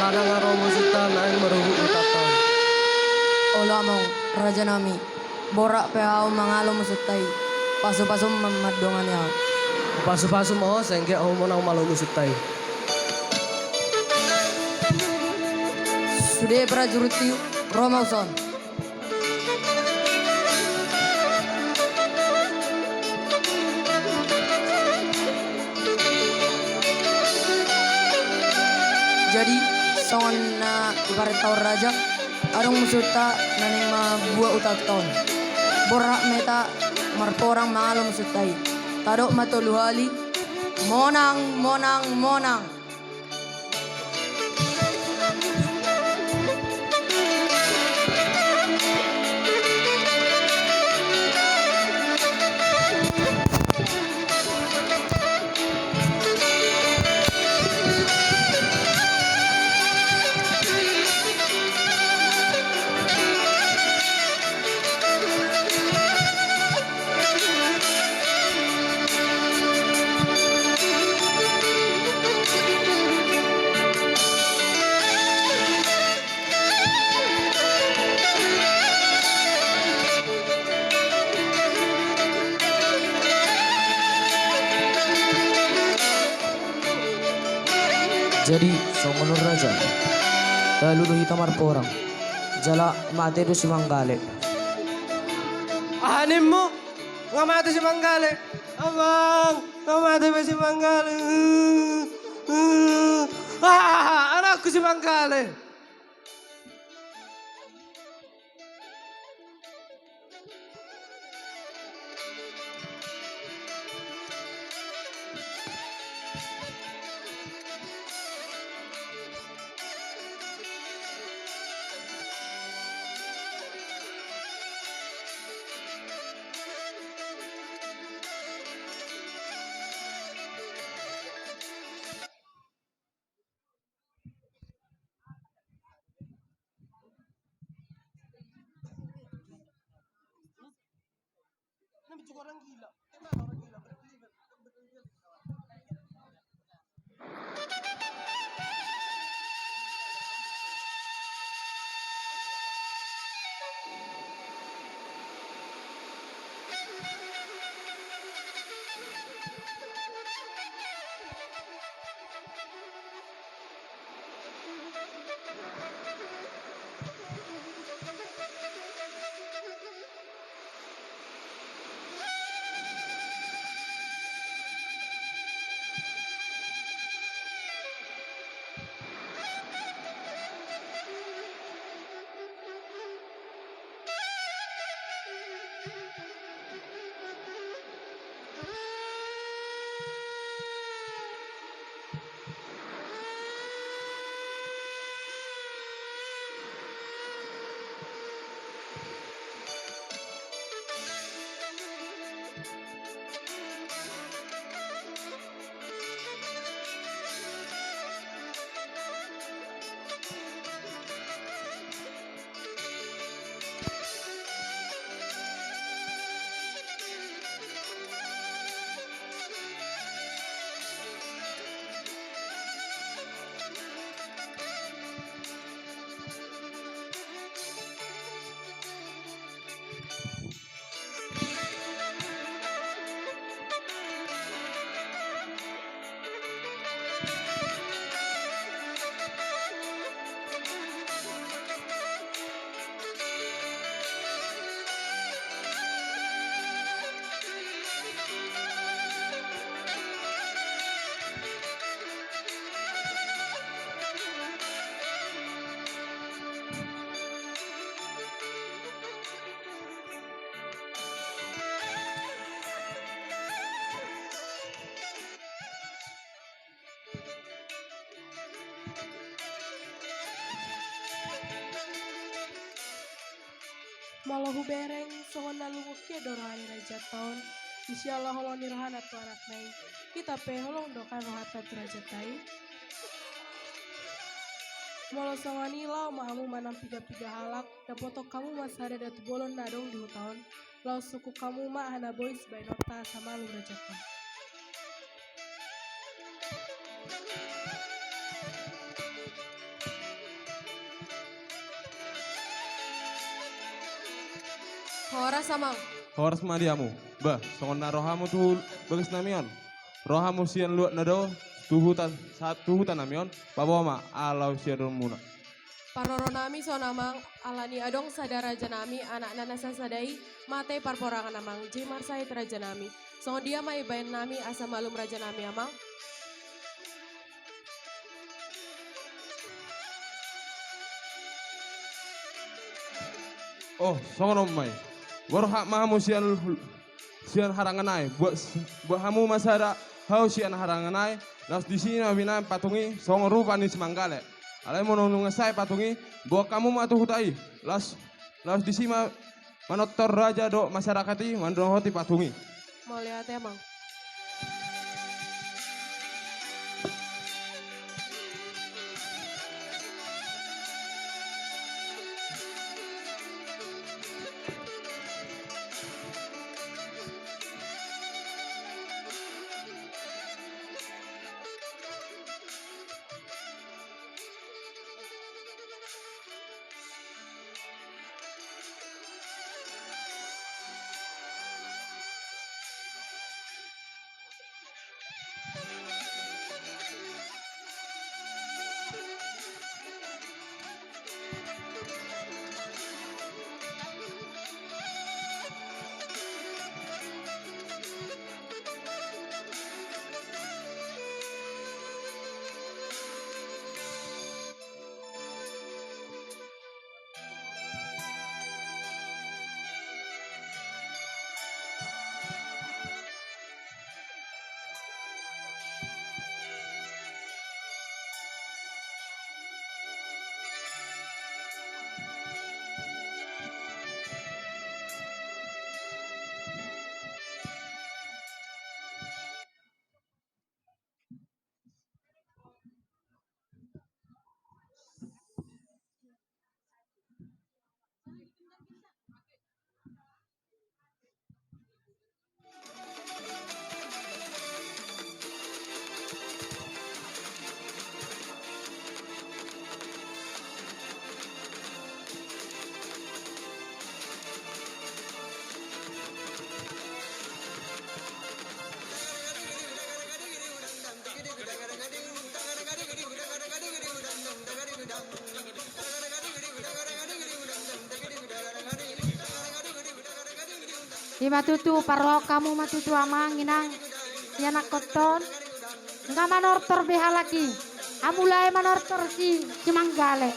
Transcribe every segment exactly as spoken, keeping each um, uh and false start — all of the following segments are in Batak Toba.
Ndang ro musunta naeng marhobas utanta on. Olo amang, raja nami, borat pe ahu mangalo musunta i. Pasupasum ma mandongani ahu. Pasupasum ma ho, sai anggiat ho monang malo musunta i. Sude prajurit i, ro ma husongon. Jadi, songon na diparentahon raja, adong musunta na naeng mambuat utanta on. Borat ma hita marporang mangalo musunta i. Tadok ma tolu hali, monang, monang, monang. Jadi, songon on raja, talu do hita marporang. Jala mate do si Manggale. Aha nimmu? Nga mate si Manggale? Amang, nga mate be si Manggale. Ah, anakku si Manggale. Molo hubereng songon na lungun hian do roha ni raja ta on, disi ala holong ni rohana tu anakna i, hita pe holong do kan rohanta tu raja ta i. Molo songon i, laho ma hamu manang piga-piga halak, dapothon hamu ma sada datu bolon na adong di huta on. Laos sungkun hamu ma hanaboan sibahenonta asa malum raja ta. Horas, Amang. Horas ma di hamu. Bah, songon na ro hamu tu bagas nami on, ro hamu sian luat na dao tu huta, sahat tu huta nami on, paboa ma, ala sian muna. Parroronami songon i, Amang, ala ni adong sada rajanami, anakna na sasada i, mate parporangan, Amang, jadi marsahit rajanami. Songon dia ma ibaen nami asa malum rajanami, Amang? Oh, songon on ma i. Borhat ma hamu sian, sian harangan nai. Buat, buat hamu ma sada hau sian harangan nai. Laos disi ma binaen patung i songon rupa ni si Manggale. Alai molo nunga sae patung i, boan hamu ma tu huta i. Laos, laos disi ma manortor raja dohot masyarakat i mandohoti patung i. Mauliate, Amang. I ma tutu, parrohahon hamu ma tutu, amang inang, ianakhonta on. Nga manortor be halak i, hamu lae manortor si, si Manggale.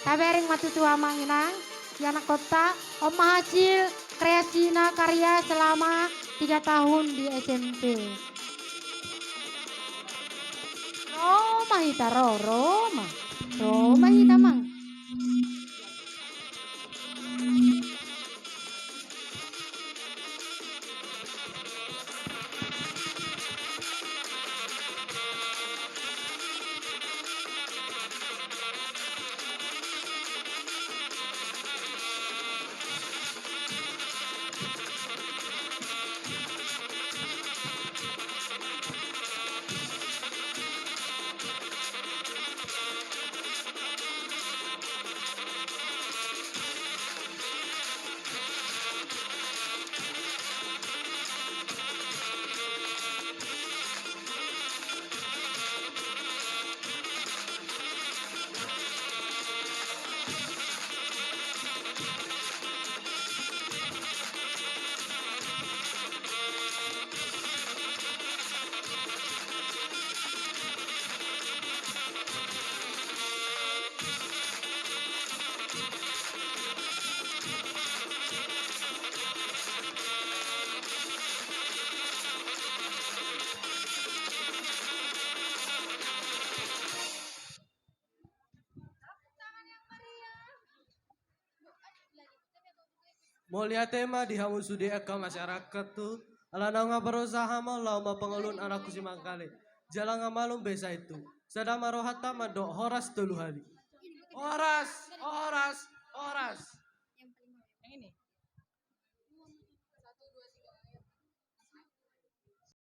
Tabereng ma tutu, amang inang, ianakhonta. On ma hasil kreasina, karya selama tiga tahun di S M P. Ro ma hita, ro, ro ma. Ro ma hita, amang. Mauliate ma di hamu sude angka masyarakat tu, ala naung berusaha ma laho mangolu anakku si Manggale. Jala nga malum be saintu. Sada ma rohanta mandok horas tolu hali. Horas, horas, horas.